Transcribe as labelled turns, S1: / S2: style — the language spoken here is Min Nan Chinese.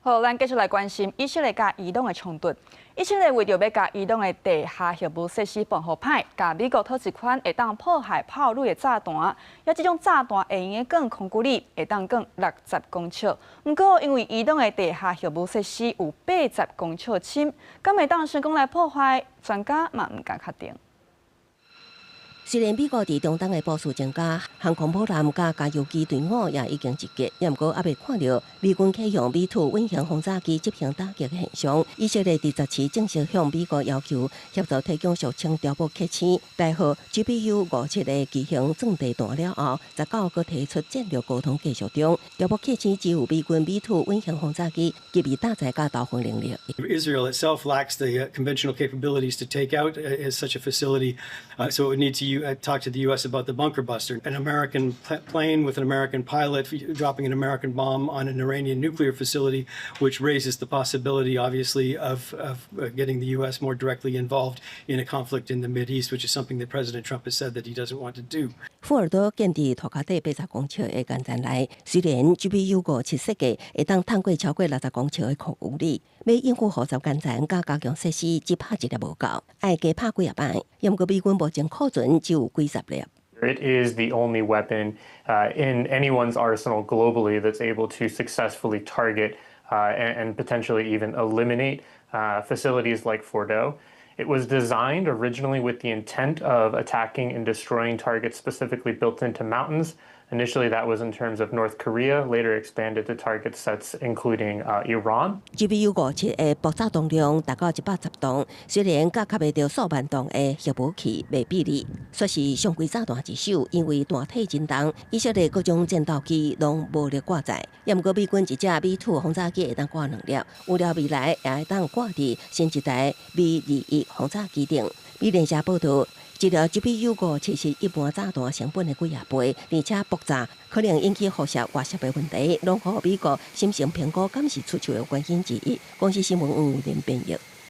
S1: 好，咱繼續來關心以色列佮伊朗的衝突。以色列為著欲共伊朗的地下核武設施放予歹，共美國討一款會當破壞炮壘的炸彈，抑這種炸彈會用得講空距離會當講60公尺。毋過因為伊朗的地下核武設施有80公尺深，敢會當成功來破壞？專家嘛毋敢確定。
S2: 雖然美國佇中東的部署增加，航空母艦佮加油機隊伍也已經集結，也毋過猶未看著美軍啟用米2隱形轟炸機執行打擊的現象。以色列佇17正式向美國要求協助提供俗稱碉堡克星代號 GBU 57的巨型鑽地彈了後，19閣提出戰略溝通繼續中。碉堡克星只有美軍米2隱形轟炸機具備搭載佮導航能力。
S3: Israel itself lacks the conventional capabilities to take out such a facility, so it would need to talk to the U.S. about the bunker buster, an American plane with an American pilot dropping an American bomb on an Iranian nuclear facility, which raises the possibility, obviously, of getting the U.S. more directly involved in a conflict in the Mideast, which is something that President Trump has said that he doesn't want to do.
S2: 富爾多建佇塗跤底80公尺的岩層內，雖然 GBU 57設計會當探過超過60公尺的空距離，欲應付複雜岩層佮加強設施，只拍一粒無夠，愛加拍幾仔擺。毋過美軍目前庫存只有幾十粒。
S4: It is the only weapon in anyone's arsenal globally that's able to successfully target and potentially even eliminate facilities like Fordow. It was designed originally with the intent of attacking and destroying targets specifically built into mountains. Initially, that was in terms of North Korea, later expanded to target sets including Iran.
S2: GBU 57的爆炸當量達到110噸，雖然佮較袂著數萬噸的核武器袂比擬，卻是上貴炸彈之首。因為彈體真重，以色列各種戰鬥機攏無力掛載。也毋過美軍一隻米2轟炸機會當掛兩粒，預料未來也會當掛佇新一代米21轟炸機頂。美聯社報道，這粒 GBU 57是一般炸彈成本的幾仔倍，而且爆炸可能引起輻射外泄的問題，攏予美國審慎評估敢是出手的原因之一。公視新聞黃偉玲編譯。